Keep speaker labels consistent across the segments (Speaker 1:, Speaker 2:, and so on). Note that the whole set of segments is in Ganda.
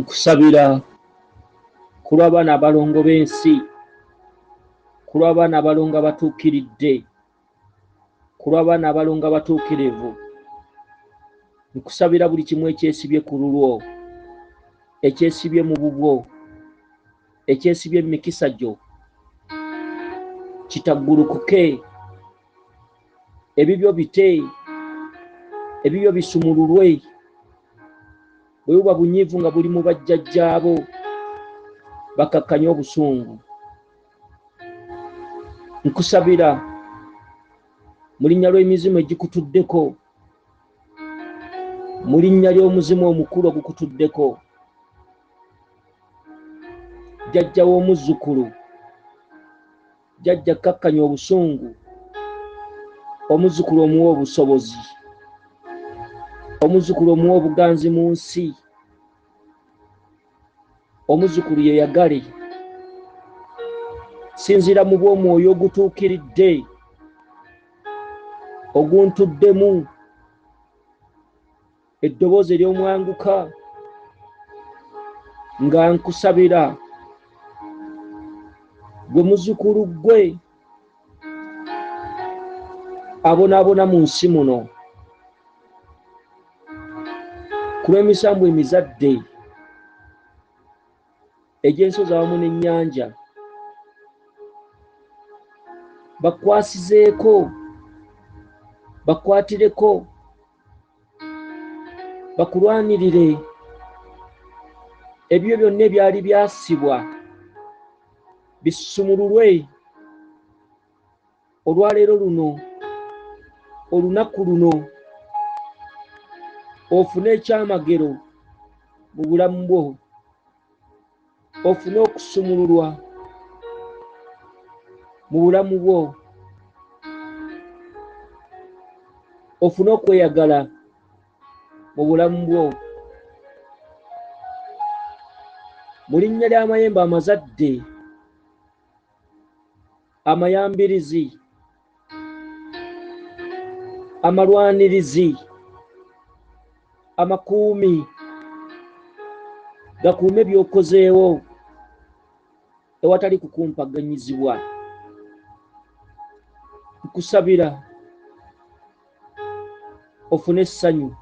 Speaker 1: Nkusabira ku lw'abaana abalongo b'ensi, ku lw'abaana abalongo abatuukiridde, ku lw'abaana abalongo abatuukirivu. Nkusabira buli kimu ekyesibye ku lulwo, ekyesibye mu bubwo, ekyesibye mu mikisa gyo, kitaggulukuke, ebibyo bite, ebibyo bisumululwe. Bwe buba bunyiivu nga buli mu bajjajjaabo, bakakkanye obusungu. Nkusabira mu linnya lw'emizimu egikutuddeko, mu linnya ly'omuzimu omukulu ogukutuddeko, jjajja w'omuzzukulu, jjajja kkakkanya obusungu, omuzzukulu omuwa obusobozi, omuzzukulu omuwa obuganzi mu nsi, omuzzukulu yeyagale. Sinziira mu bw'omwoyo ogutuukiridde oguntuddemu, eddoboozi ery'omwanguka nga nkusabira gwe muzzukulu gwe abonaabona mu nsi muno ku lw'emisambu emizadde egy'ensozi awamu n'ennyanja, bakwasizeeko, bakwatireko, bakulwanirire ebyo byonna ebyali byasibwa bisumululwe olwaleero luno, olunaku luno, ofune ekyamagero mu bulamu bwo, ofune okusumululwa mu bulamu bwo, ofune okweyagala mu bulamu bwo. Mu linnya ly'amayembe amazadde, amayambirizi, amalwanirizi, amakuumi, gakuume by'okozeewo ewatali kukumpaganyizibwa. Nkusabira ofune essanyu,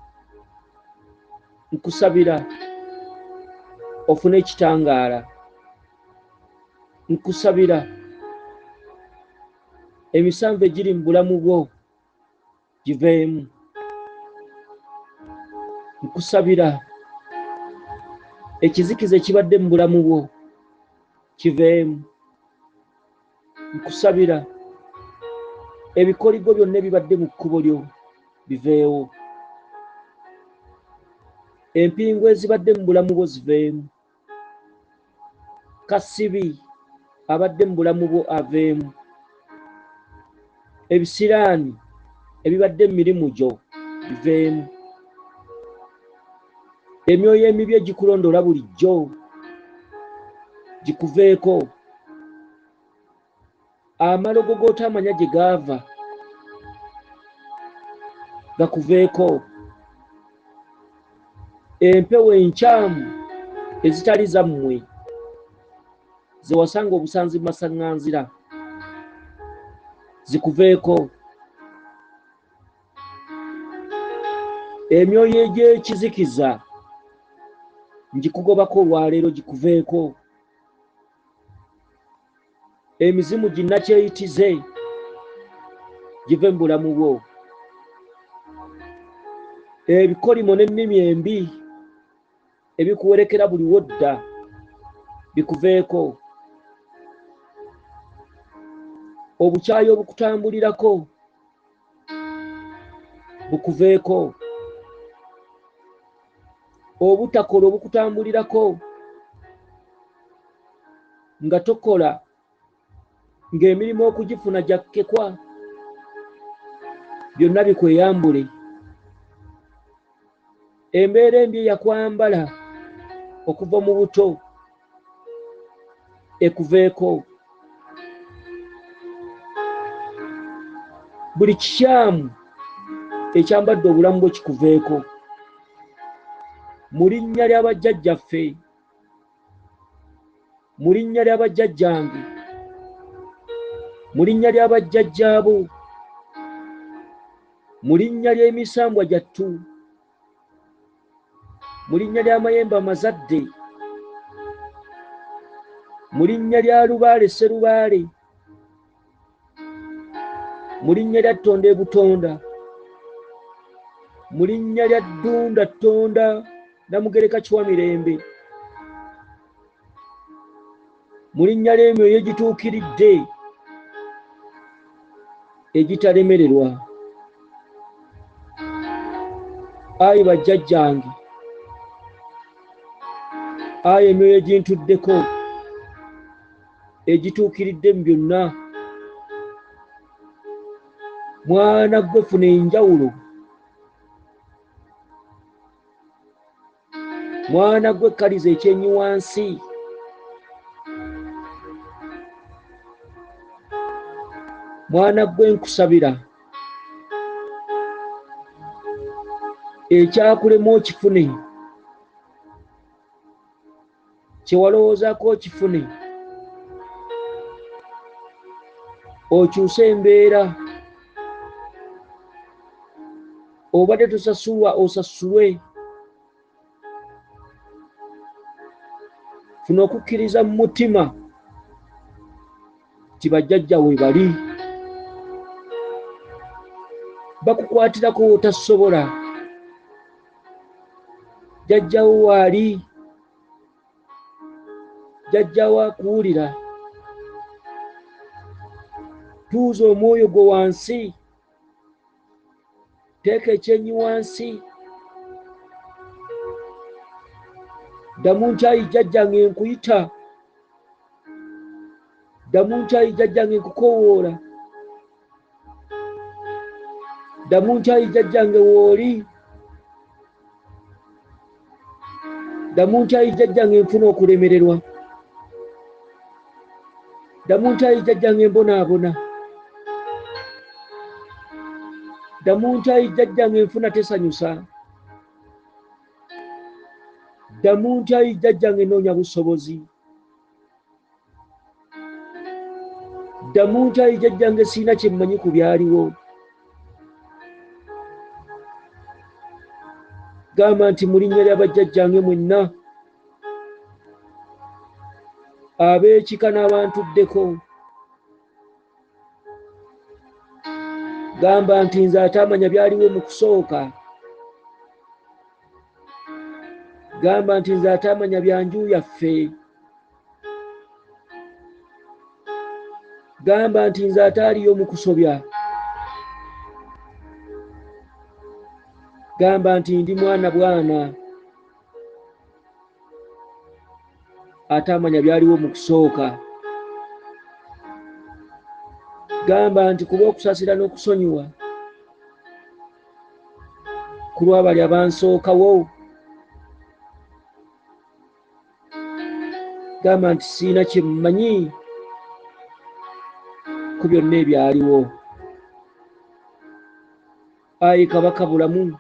Speaker 1: nkusabira ofune ekitangaala, nkusabira emisanvu egiri mu bulamu bwo giveemu, nkusabira ekizikiza ekibadde mu bulamu bwo kiveemu, nkusabira ebikoligo byonna ebibadde mu kkubo lyo biveewo, empingu ezibadde mu bulamu bwo ziveemu, kasibi abadde mu bulamu bwo aveemu, ebisiraani ebibadde mu mirimu gyo biveemu, emyoyo emibi egikulondoola bulijjo gikuveeko, amalogo g'otamanya gye gaava gakuveeko, empewo enkyamu ezitali zammwe ze wasanga obusanzi mu masaŋŋanzira zikuveeko, emyoyo egy'ekizikiza ngikugobako olwaleero gikuveeko, emizimu ginnakyeyitize give mu bulamu bwo, ebikolimo n'ennimi embi ebikuwerekera buli wodda bikuveeko, obukyayi obukutambulirako bukuveeko, obutakola obukutambulirako nga tokola ng'emirimu okugifuna gyakkekwa byonna bikweyambule, embeera embi eyakwambala okuva mu buto ekuveeko, buli kikyamu ekyambadde obulamu bwo kikuveeko mu linnya lya bajjajjaffe. Mu linnya lya bajjajjange, mu linnya lya bajjajjaabo, mu linnya ly'emisambwa gyattu, mu linnya ly'amayembe amazadde, mu linnya lya Lubaale Sserubaale, mu linnya lya Ttonda Ebutonda, mu linnya lya Ddunda Ttonda Namugereka Kiwamirembe, mu linnya ly'emyoyo egituukiridde egitalemererwa. Ayi bajjajjange, ayi emyoyo egintuddeko egituukiridde mu byonna, mwana ggwe funa enjawulo, mwana gwe kkaliza ekyenyi wansi, mwana gwe nkusabira ekyakulema okifune, kye walowoozaako okifune, okyuse embeera, obadde tosasulwa osasulwe. Funa okukkiriza mu mutima nti bajjajja we bali, bakukwatirako w'otasobola. Jjajjawo waali, jjajjawo akuwulira. Tuuza omwoyo gwo wansi, teeka ekyenyi wansi, ddamu nti ayi jjajjange nkuyita, ddamu nti ayi jjajjange nkukowoola, ddamu nti ayi jjajjange wooli, ddamu nti ayi jjajjange nfuna okulemererwa, ddamu nti ayi jjajjange mbonaabona, ddamu nti ayi jjajjange nfuna tesanyusa, ddamu nti ayi jjajjange nnoonya busobozi, ddamu nti ayi jjajjange sirina kye mmanyi ku byaliwo. Gamba nti mu linnya lya bajjajjange mwenna ab'ekika n'abantuddeko, gamba nti nze ataamanya byaliwo mu kusooka, gamba nti nze ataamanya bya nju yaffe, gamba nti nze ataaliyo mu kusobya, gamba nti ndi mwana bwana ataamanya byaliwo mu kusooka, gamba nti kuba okusaasira n'okusonyiwa ku lw'abali abansookawo, gamba nti siina kye mmanyi ku byonna ebyaliwo. Ayi Kabaka bulamu,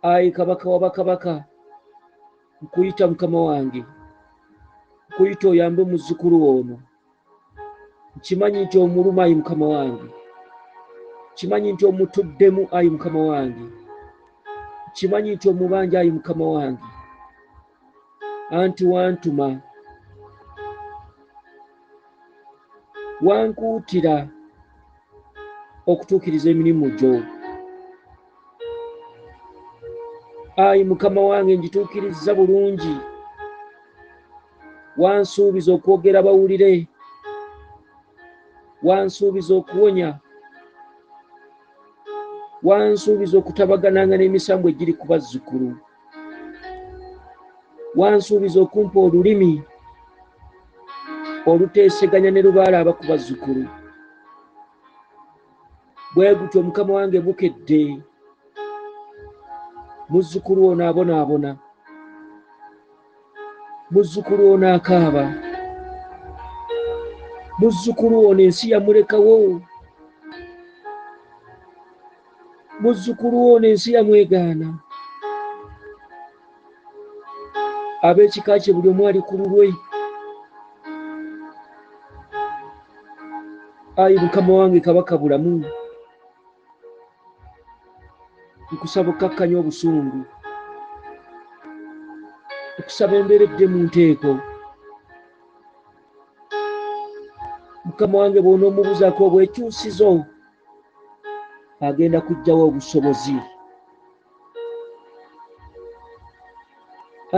Speaker 1: ayi Kabaka wa bakabaka, nkuyita Mukama wange, nkuyita oyambe muzzukulu ono. Nkimanyi nti omuluma ayi Mukama wange, nkimanyi nti omutuddemu ayi Mukama wange, nkimanyi nti omubanja ayi Mukama wange, anti wantuma, wankuutira okutuukiriza emirimu gyo. Ayi Mukama wange, ngituukirizza bulungi. Wansuubiza okwogera bawulire, wansuubiza okuwonya, wansuubiza okutabagananga n'emisambu egiri ku bazzukulu, wansuubiza okumpa olulimi oluteeseganya ne lubaale aba ku bazzukulu. Bwe gutyo Mukama wange bukedde, muzzukulu ono abonaabona, muzzukulu ono akaaba, muzzukulu ono ensi yamulekawo, muzzukulu ono ensi yamwegaana, ab'ekika kye buli omu ali ku lulwe. Ayi Mukama wange Kabaka bulamu, nkusaba okkakkanya obusungu, okusaba embeera edde mu nteeko. Mukama wange bw'onoomubuzaako obwekyusizo, agenda kuggyawo obusobozi,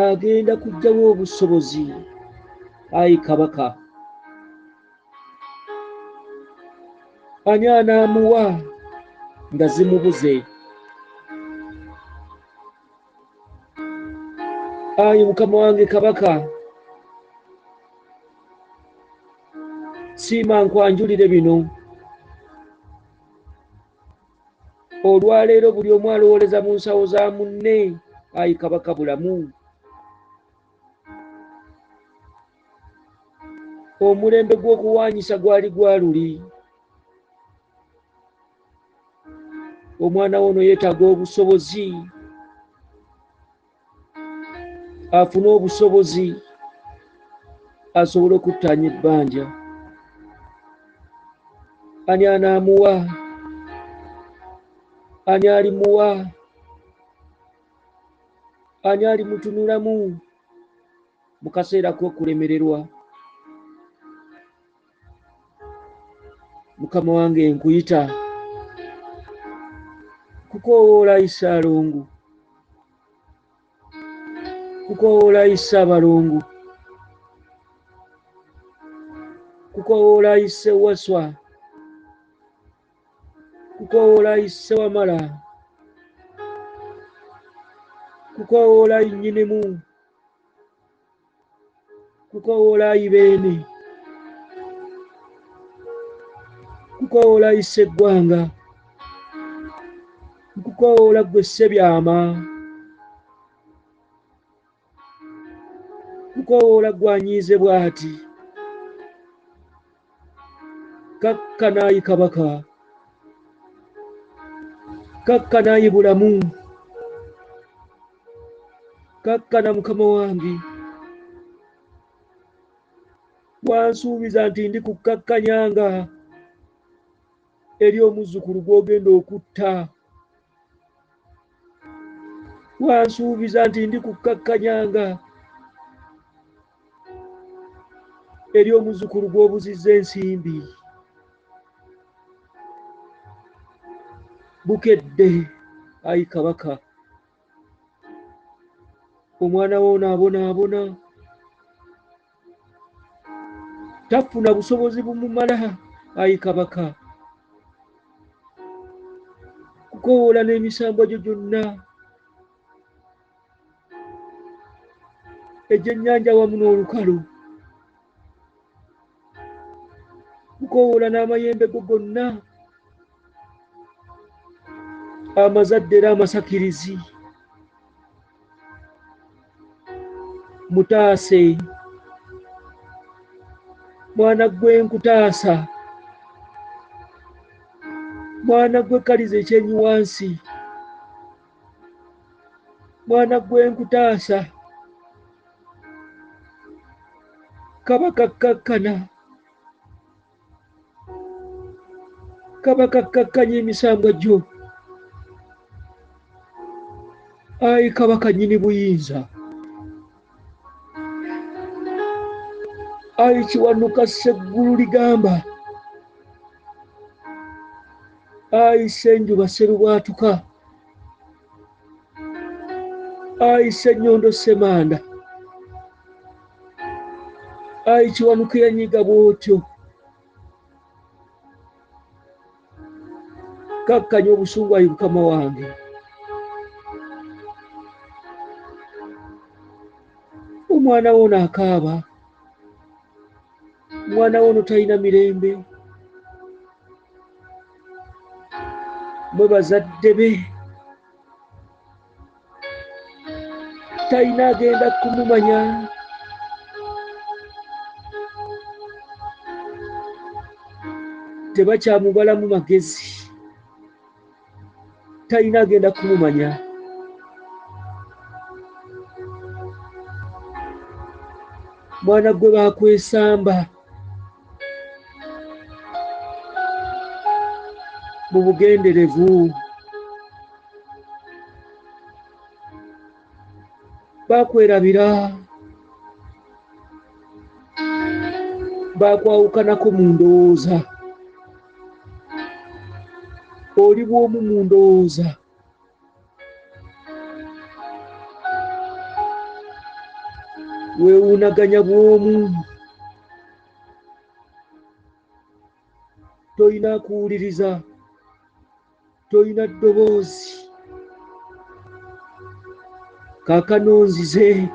Speaker 1: agenda kuggyawo obusobozi. Ayi Kabaka, ani anaamuwa nga zimubuze? Ayi Mukama wange Kabaka, siima nkwanjulire bino. Olwaleero buli omu alowooleza mu nsawo za munne. Ayi Kabaka bulamu, omulembe gw'okuwaanyisa gwali gwa luli. Omwana wo ono yeetaaga obusobozi, afune obusobozi asobole okuttaanya ebbanja. Ani anaamuwa? Ani alimuwa? Ani alimutunulamu mu kaseera k'okulemererwa? Mukama wange nkuyita, kukoowoola ayi Ssaalongo, kukoowoola ayi Ssaabalongo, kukoowoola ayi Ssewaswa, kukoowoola ayi Ssewamala, kukoowoola ayi Nnyinimu, kukoowoola ayi Beene, kukoowoola ayi Sseggwanga, nkukoowoola ggwe Ssebyama, kukoowoola ggwe anyiize bw'ati. Kakkana ayi Kabaka, kakkana ayi bulamu, kakkana Mukama wange. Wansuubiza nti ndi kukkakkanyanga eri omuzzukulu gw'ogenda okutta. Wansuubiza nti ndi kukkakkanyanga eri omuzzukulu gw'obuzizza ensimbi. Bukedde ayi Kabaka, omwana wo ono abonaabona, tafuna busobozi bumumala ayi Kabaka, kukowoola n'emisambwa gyo gyonna egy'ennyanja wamu n'olukalu, kukowoola n'amayembe go gonna amazadde era amasakirizi. Mutaase mwana gwe, nkutaasa mwana gwe, kaliza ekyenyi wansi mwana gwe, nkutaasa. Kabaka kkakkana, kabaka kkakkanya emisambwa gyo ayi Kabaka nnyini buyinza, ayi Kiwanuka Sseggulu ligamba, ayi Ssenjuba Sserubwatuka, ayi Ssenyondo Ssemanda, ayi Kiwanuka eyanyiga bw'otyo, kakkanya obusungu ayi Mukama wange. Omwana wo ono akaaba, omwana wo ono talina mirembe, mwe bazadde be talina agenda kumumanya. Tebakyamubalamu magezi, talina agenda kumumanya. Mwana gwe bakwesamba, Mu bugenderevu. Bakwerabira. Bakwawukanako mu ndowooza. Oli bw'omu mu ndowooza. Weewuunaganya bw'omu. Tolina kuwuliriza. Tolina ddoboozi. Kaakano nzize.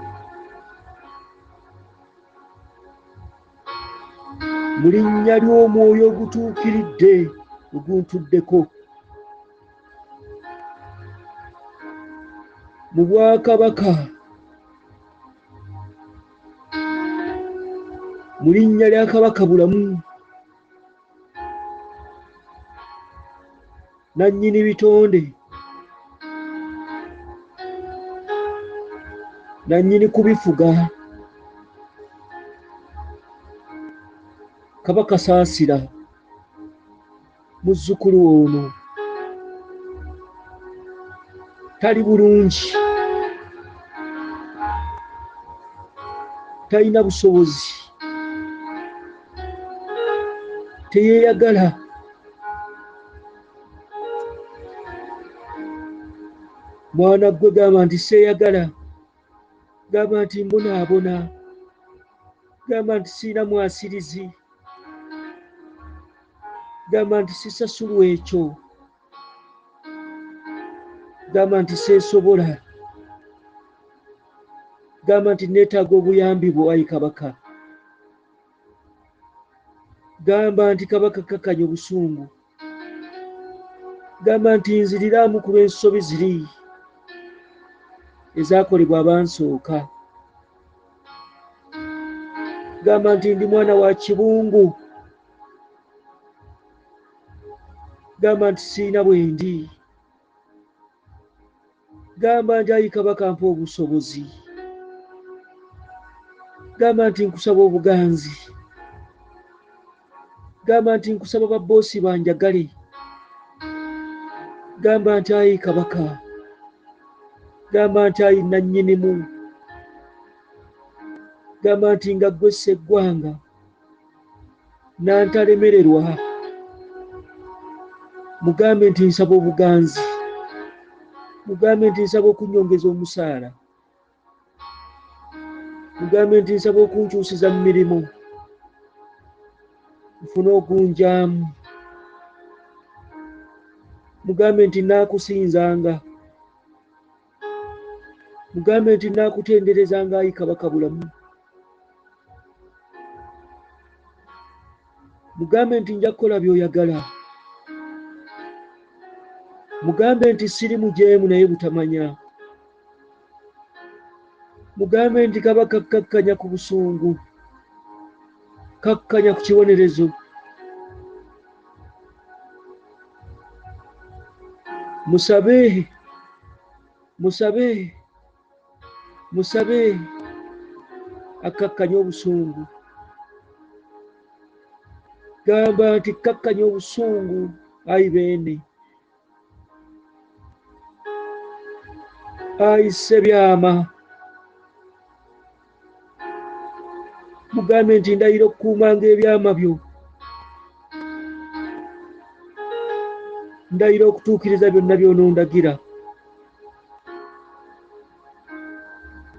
Speaker 1: Mu linnya ly'omwoyo ogutuukiridde oguntuddeko. Mu bwakabaka. Mu linnya lya Kabaka Bulamu. Nannyini bitonde. Nannyini kubifuga. Kabaka saasira muzzukulu ono tali bulungi, talina busobozi, teyeeyagala. Mwana ggwe gamba nti seeyagala, gamba nti mbonaabona, gamba nti sirina mwasirizi, gamba nti sisasulwa ekyo, gamba nti seesobola, gamba nti neetaaga obuyambi bwo ayi Kabaka. Gamba nti Kabaka kakkanya obusungu. Gamba nti nziriramu ku lw'ensobi ziri ezaakolebwa abansooka. Gamba nti ndi mwana wa kibungu. Gamba nti sirina bwendi. Gamba nti ayi Kabaka mpa obusobozi. Gamba nti nkusaba obuganzi. Gamba nti nkusaba babboosi banjagale. Gamba nti ayi Kabaka. Gamba nti ayi nnannyinimu. Gamba nti nga ggwe sseggwanga nantalemererwa. Mugambe nti nsaba obuganzi. Mugambe nti nsaba okunnyongeza omusaala. Mugambe nti nsaba okunkyusiza mu mirimu nfune ogunjaamu. Mugambe nti naakusinzanga. Mugambe nti naakutenderezanga ayi Kabaka Bulamu. Mugambe nti nja kukola by'oyagala. Mugambe nti siri mujeemu naye butamanya. Mugambe nti Kabaka kkakkanya ku busungu, kakkanya ku kibonerezo. Musabe, musabe, musabe akkakkanye obusungu. Gamba nti kkakkanya obusungu ayi Beene. Ayi Ssebyama. Mugambe nti ndayira okukuumanga ebyama byo. Ndayira okutuukiriza byonna by'onondagira.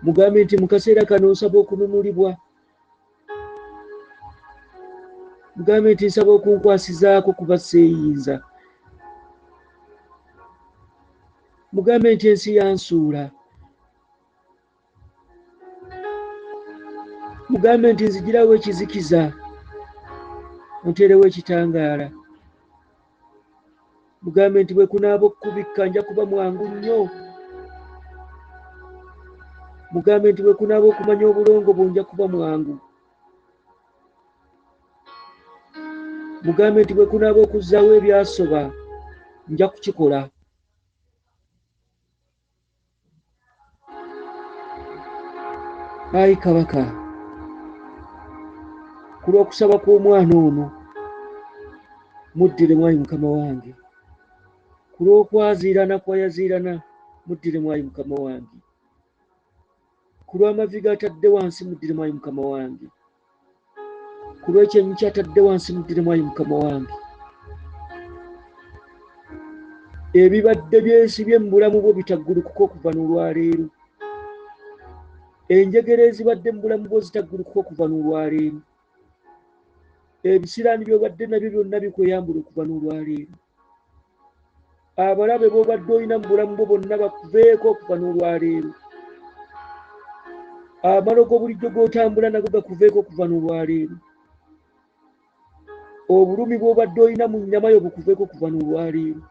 Speaker 1: Mugambe nti mu kaseera kano nsaba okununulibwa. Mugambe nti nsaba okunkwasizaako kuba seeyinza. Mugambe nti ensi yansuula. Mugambe nti nzigirawo ekizikiza onteerewo ekitangaala. Mugambe nti bwe kunaaba okukubikka nja kuba mwangu nnyo. Mugambe nti bwe kunaaba okumanya obulongo bwo nja kuba mwangu. Mugambe nti bwe kunaaba okuzzaawo ebyasoba nja kukikola. Ayi Kabaka, ku lw'okusaba kw'omwana ono, muddiremu ayi Mukama wange. Ku lw'okwaziirana kw'ayaziirana, muddiremu ayi Mukama wange. Ku lw'amavi g'atadde wansi, muddiremu ayi Mukama wange. Ku lw'ekyenyi ky'atadde wansi, muddiremu ayi Mukama wange. Ebibadde byesibye mu bulamu bwo bitaggulukuka okuva n'olwaleero. Enjegere ezibadde mu bulamu bwo zitaggulukuka okuva n'olwaleero. Ebisiraani by'obadde nabyo byonna bikweyambula okuva n'olwaleero. Abalabe b'obadde olina mu bulamu bwo bonna bakuveeko okuva n'olwaleero. Amalogo bulijjo g'otambula nago gakuveeko okuva n'olwaleero. Obulumi bw'obadde olina mu nnyama yo bukuveeko okuva n'olwaleero.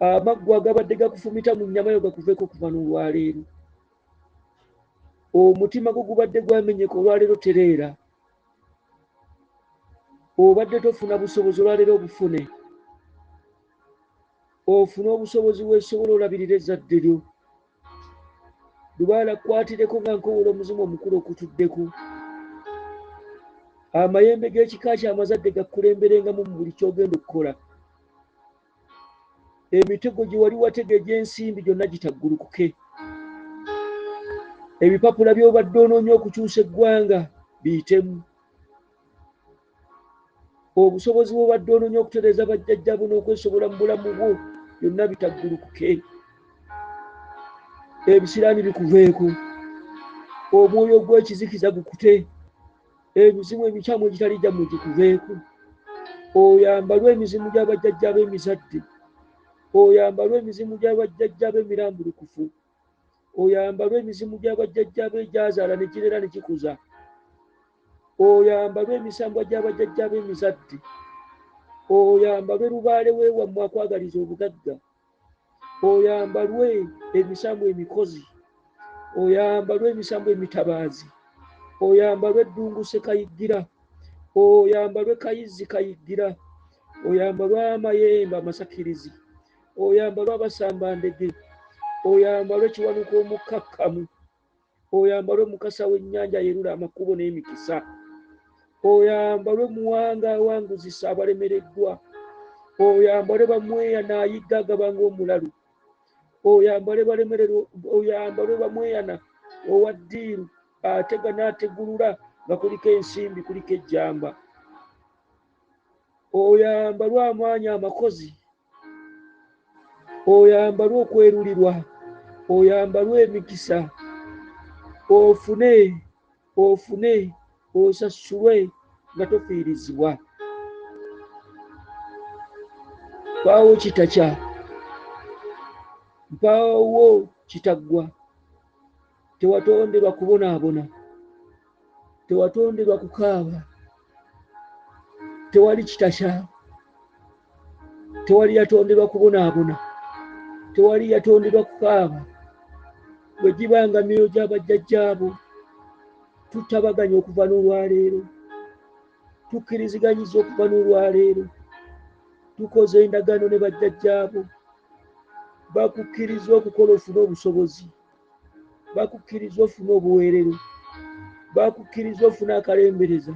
Speaker 1: Amaggwa agabadde gakufumita mu nnyama yo gakuveeko okuva n'olwaleero. Omutima gwo gubadde gwamenyeka olwaleero tereera. Obadde tofuna busobozi olwaleero obufune. Ofune obusobozi weesobola olabirira ezzadde lyo. Lubaala kukwatireko nga nkowoola omuzimu omukulu okutuddeko. Amayembe g'ekika kyo amazadde gakukulemberengamu mu buli ky'ogenda okukola. Emitego gye wali watega egy'ensimbi gyonna gitaggulukuke. Ebipapula by'obadde onoonya okukyusa eggwanga biyitemu. Obusobozi bw'obadde onoonya okutereeza bajjajjaabo n'okwesobola mu bulamu bwo byonna bitaggulukuke. Ebisiraani bikuveeko. Omwoyo gw'ekizikiza gukute. Emizimu emikyamu egitali gyammwe gikuveeko. Oyambalwe emizimu gya bajjajjaabo emizadde. Oyambalwe emizimu gya bajjajjaabo emirambulukufu. Oyambalwe emizimu gya bajjajjaabo egyazaala ne girera ne gikuza. Oyambalwe emisambwa gya bajjajjaabo emizadde. Oyambalwe lubaale weewammwe akwagaliza obugagga. Oyambalwe emisambwa emikozi. Oyambalwe emisambwa emitabaazi. Oyambalwe eddungu ssekayiggira. Oyambalwe kayizzi kayiggira. Oyambalwe amayembe amasakirizi. Oyambalwe abasambandege. Oyambalwe kiwanuka omukkakkamu. Oyambalwe mukasa w'ennyanja yerula amakubo n'emikisa. Oyambalwe muwanga awanguzisa abalemereddwa. Oyambalwe bamweya n'ayigga agaba ng'omulalu. Oyambale balemererwa, oyambalwe bamweyana owa ddiiru atega n'ategulula nga kuliko ensimbi kuliko ejjamba. Oyambalwe amaanyi amakozi. Oyambalwe okwerulirwa. Oyambalwe emikisa. Ofune, ofune, osasulwe nga tofiirizibwa. Mpaawo kitakya, mpaawo kitaggwa. Tewatonderwa kubonaabona, tewatonderwa kukaaba. Tewali kitakya, tewali yatonderwa kubonaabona, tewali yatonderwa kukaaba. Bwe gibanga myoyo gya bajjajjaabo, tutabaganya okuva n'olwaleero, tukkiriziganyiza okuva n'olwaleero, tukoze endagaano ne bajjajjaabo, bakukkiriza okukola ofune obusobozi, bakukkiriza ofune obuweerero, bakukkiriza ofune akalembereza,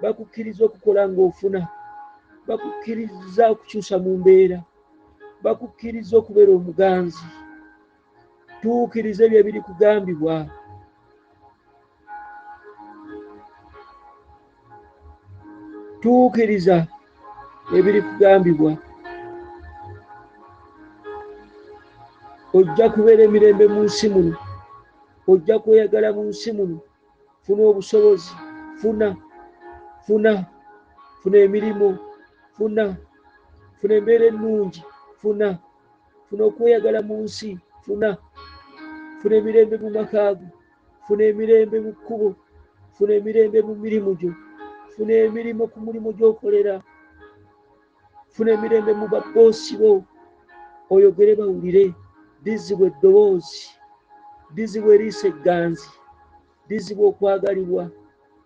Speaker 1: bakukkiriza okukola ng'ofuna, bakukkiriza okukyusa mu mbeera, bakukkiriza okubeera omuganzi. Tuukiriza ebyo ebiri kugambibwa. Tuukiriza ebiri kugambibwa. Ojja kubeera emirembe mu nsi muno. Ojja kweyagala mu nsi muno. Funa obusobozi, funa, funa, funa emirimu, funa, funa embeera ennungi, funa, funa okweyagala mu nsi, funa, funa emirembe mu maka go, funa emirembe mu kkubo, funa emirembe mu mirimu gyo, funa emirimu ku mulimu gy'okolera, funa emirembe mu babboosi bo, oyogere bawulire, dizibwa eddoboozi, dizibwa eriiso egganzi, dizibwa okwagalibwa,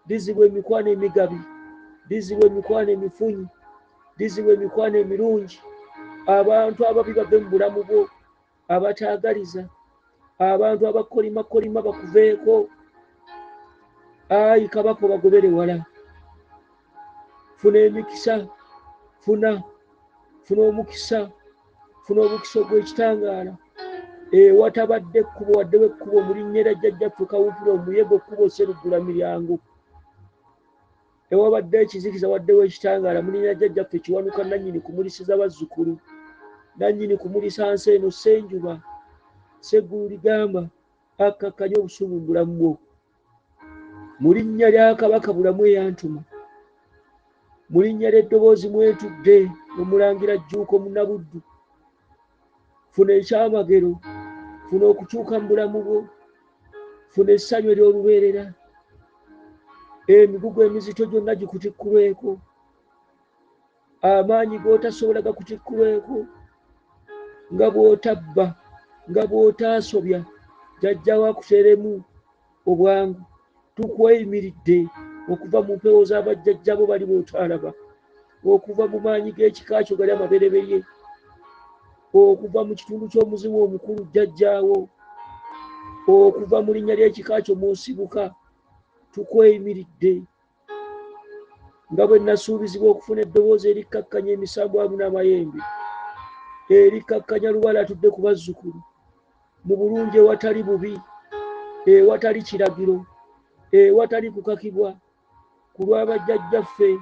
Speaker 1: dizibwa emikwano emigabi, dizibwa emikwano emifunyi, dizibwa emikwano emirungi. Abantu ababi bave mu bulamu bwo, abataagaliza, abantu abakolimakolima bakuveeko. Ayi Kabaka obagobere wala. Funa emikisa, funa, Funa omukisa, funa omukisa ogw'ekitangaala. Ewatabadde ekkubo waddewo ekkubo mu linnya lya jjajjaffe Kawumpuli omuyego kkubo sseruggula miryango. Ewabadde ekizikiza waddewo ekitangaala mu linnya lya jjajjaffe Kiwanuka nannyini kumulisiza bazzukulu, nannyini kumulisa nsi eno Ssenjuba. Sseggulu ligamba akkakkanye obusungu mu bulamu bwo. Mu linnya lya Kabaka Bulamu eyantuma, mu linnya ly'eddoboozi mwentudde Omulangira Jjuuko Munnabuddu, funa ekyamagero, funa okukyuka mu bulamu bwo, funa essanyu ery'olubeerera, emigugu emizito gyonna gikutikkulweko, amaanyi g'otasobola gakutikkulweko, nga bw'otabba, nga bw'otaasobya, jjajjaawo akuteeremu obwangu. Tukweyimiridde okuva mu mpewo z'abajjajjabo bali b'otaalaba, okuva mu maanyi g'ekika kyo gali amabereberye, okuva mu kitundu ky'omuzimu omukulu jjajjaawo, okuva mu linnya ly'ekika kyo mw'osibuka. Tukweyimiridde nga bwe nasuubizibwa okufuna eddoboozi erikkakkanya emisambwa amu n'amayembe, erikkakkanya Lubaale atudde ku bazzukulu mu bulungi ewatali bubi, ewatali kiragiro, ewatali kukakibwa. Ku lw'abajjajjaffe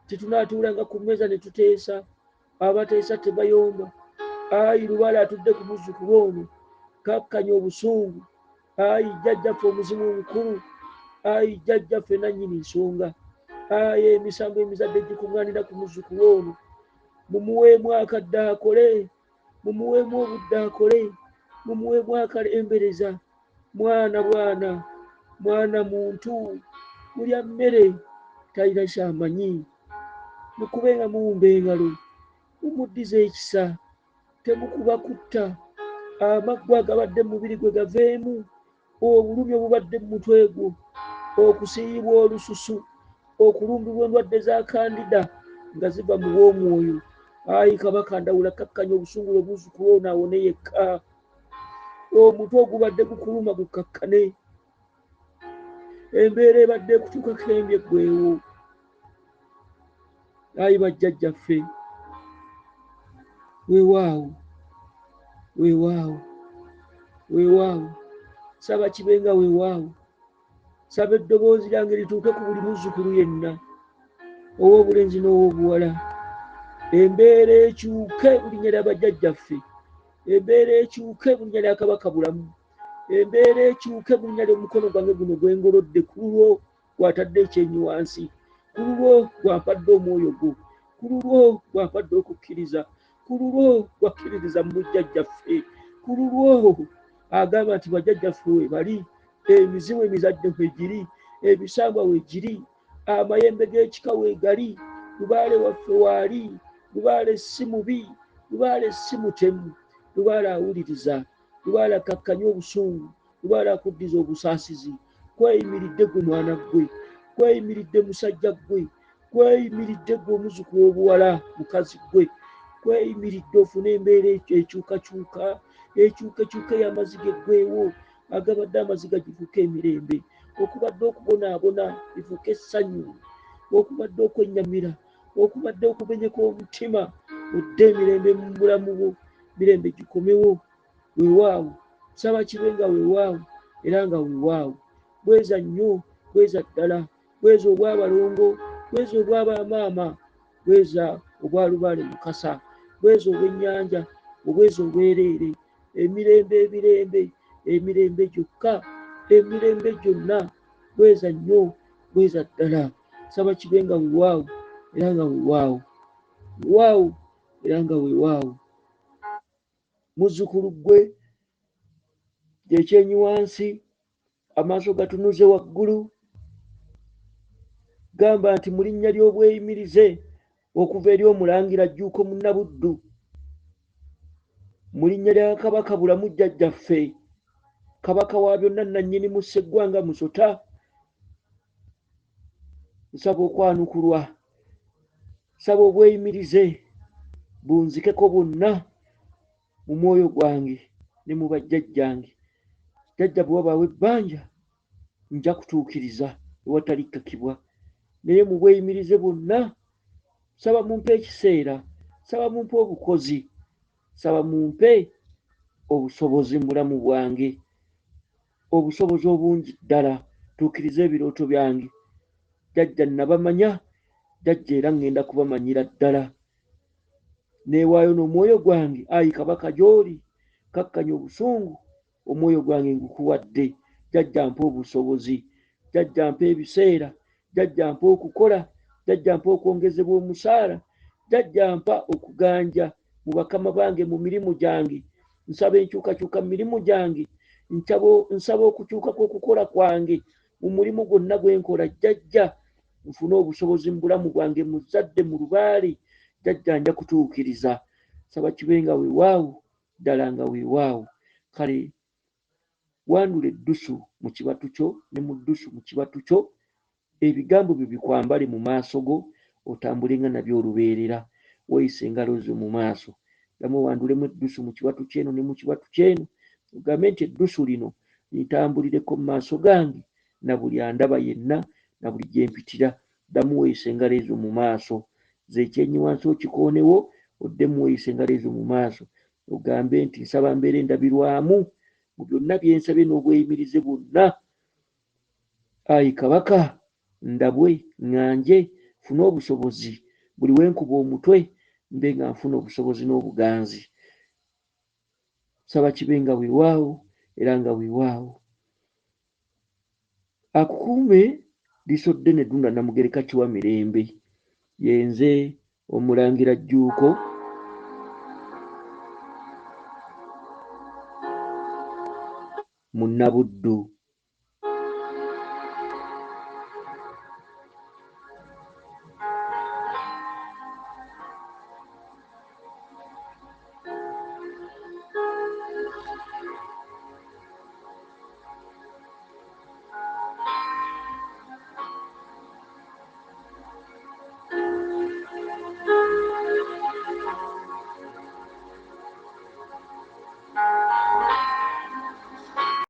Speaker 1: tetunaatuulanga ku mmeeza ne tuteesa, abateesa tebayomba. Ayi Lubaale atudde ku muzzukulu ono, kakkanya obusungu. Ayi jjajjaffe omuzimu omukulu, ayi jjajjaffe nannyini nsonga, ayi emisango emizadde gikuŋŋaanira ku muzzukulu ono, mumuweemu akadde akole, mumuweemu obudde akole, mumuweemu akalembereza. Mwana bwana, mwana muntu, mulya mmere talina kyamanyi. Mukube nga muwumba engalo, mumuddize ekisa, temukuba kutta. Amaggwa agabadde mu mubiri gwe gaveemu, obulumi obubadde mu mutwe gwo, okusiiyibwa olususu, okulumbibwa endwadde za kandida nga ziva mu bw'omwoyo. Ayi Kabaka Ndawula, kakkanya obusungu bwe muzzukulu ono awone yekka. Omutwe ogubadde gukuluma gukakkane. Embeera ebadde ekutuukako embi eggweewo. Ayi bajjajjaffe, weewaawo, weewaawo, weewaawo. Saba kibe nga weewaawo. Saba eddoboozi lyange lituuke ku buli muzzukulu yenna, ow'obulenzi n'ow'obuwala. Embeera ekyuke mu linnya lya bajjajjaffe. Embeera ekyuke mu linnya lya Kabaka Bulamu. Embeera ekyuke mu linnya ly'omukono gwange guno gwe ngolodde ku lulwo gw'atadde ekyenyi wansi, ku lulwo gw'ampadde omwoyo gwo, ku lulwo gw'ampadde okukkiriza, ku lulwo gw'akkiririza mu bujjajjaffe, ku lulwo agamba nti bajjajjaffe we bali, emizimu emizadde wegiri, emisambwa wegiri, amayembe g'ekika wegali, lubaale waffe waali, lubaale si mubi, lubaale si mutemu, lubaale awuliriza, lubaale akkakkanya obusungu, lubaale akuddiza obusaasizi. Kweyimiridde gwe mwana ggwe, kweyimiridde musajja ggwe, kweyimiridde gwe omuzukulu w'obuwala mukazi ggwe, kweyimiridde ofune embeera ekyukakyuka, ekyukakyuka ey'amaziga eggweewo, agabadde amaziga gifuuke emirembe, okubadde okubonaabona bifuuke essanyu, okubadde okwennyamira, okubadde okumenyeka omutima, odde emirembe mu bulamu bwo, mirembe gikomewo. Weewaawo, nsaba kibe nga weewaawo era nga weewaawo. Bweza nnyo, bweza ddala, bweza obw'abalongo, bweza obw'abamaama, bweza obwa Lubaale Mukasa, bweza obw'ennyanja, obweza obwereere, emirembe emirembe, emirembe gyokka, emirembe gyonna, bweza nnyo, bweza ddala. Nsaba kibe nga weewaawo era nga weewaawo, weewaawo era nga weewaawo. Muzzukulu ggwe ekyenyi wansi, amaaso gatunuze waggulu, gamba nti mu linnya ly'obweyimirize okuva eri Omulangira Jjuuko Munnabuddu, mu linnya lya Kabaka Bulamu jjajjaffe, Kabaka wa byonna nnannyini mu Sseggwanga Musota, nsaba okwanukulwa, nsaba obweyimirize bunzikeko bwonna mu mwoyo gwange ne mu bajjajjange. Jjajja bwe wabaawo ebbanja nja kutuukiriza ewatali kkakibwa, naye mu bweyimirize bwonna nsaba mumpe ekiseera, Nsaba mumpe obukozi, nsaba mumpe obusobozi mu bulamu bwange, obusobozi obungi ddala, tuukirize ebirooto byange. Jjajja nabamanya, jjajja era ŋŋenda kubamanyira ddala. Neewaayo n'omwoyo gwange, ayi Kabaka gy'oli, kakkanya obusungu, omwoyo gwange ngukuwadde. Jjajja mpa obusobozi, jjajja mpa ebiseera, jjajja mpa okukola, jjajja mpa okwongezebwa omusaala, jjajja mpa okuganja mu bakama bange mu mirimu gyange. Nsaba enkyukakyuka mu mirimu gyange, nsaba okukyuka kw'okukola kwange mu mulimu gwonna gwe nkola. Jjajja nfune obusobozi mu bulamu bwange, mu zzadde, mu lubaale, jjajja nja kutuukiriza. Nsaba kibe nga weewaawo, ddala nga weewaawo. Kale wandula eddusu mu kibatu kyo ne mu ddusu mu kibatu kyo, ebigambo byo bikwambale mu maaso go, otambulenga nabyo olubeerera. Weeyise engalo zo mu maaso, ddamu owandulemu eddusu mu kibatu ky'eno ne mu kibatu ky'eno, ogambe nti eddusu lino lintambulireko mu maaso gange na buli andaba yenna na buli gye mpitira. Ddamu weeyise engalo ezo mu maaso, z'ekyenyi wansi okikoonewo, oddemu weeyise engalo ezo mu maaso, ogambe nti nsaba mbeere endabirwamu mu byonna bye nsabye n'obweyimirize bwonna. Ayi Kabaka, ndabwe, ŋŋanje, nfune obusobozi, buli we nkuba omutwe mbe nga nfuna obusobozi n'obuganzi. Nsaba kibe nga weewaawo era nga weewaawo. Akukuume liiso ddene Ddunda Namugereka Kiwa Mirembe. Yenze Omulangira Jjuuko. Munnabuddu.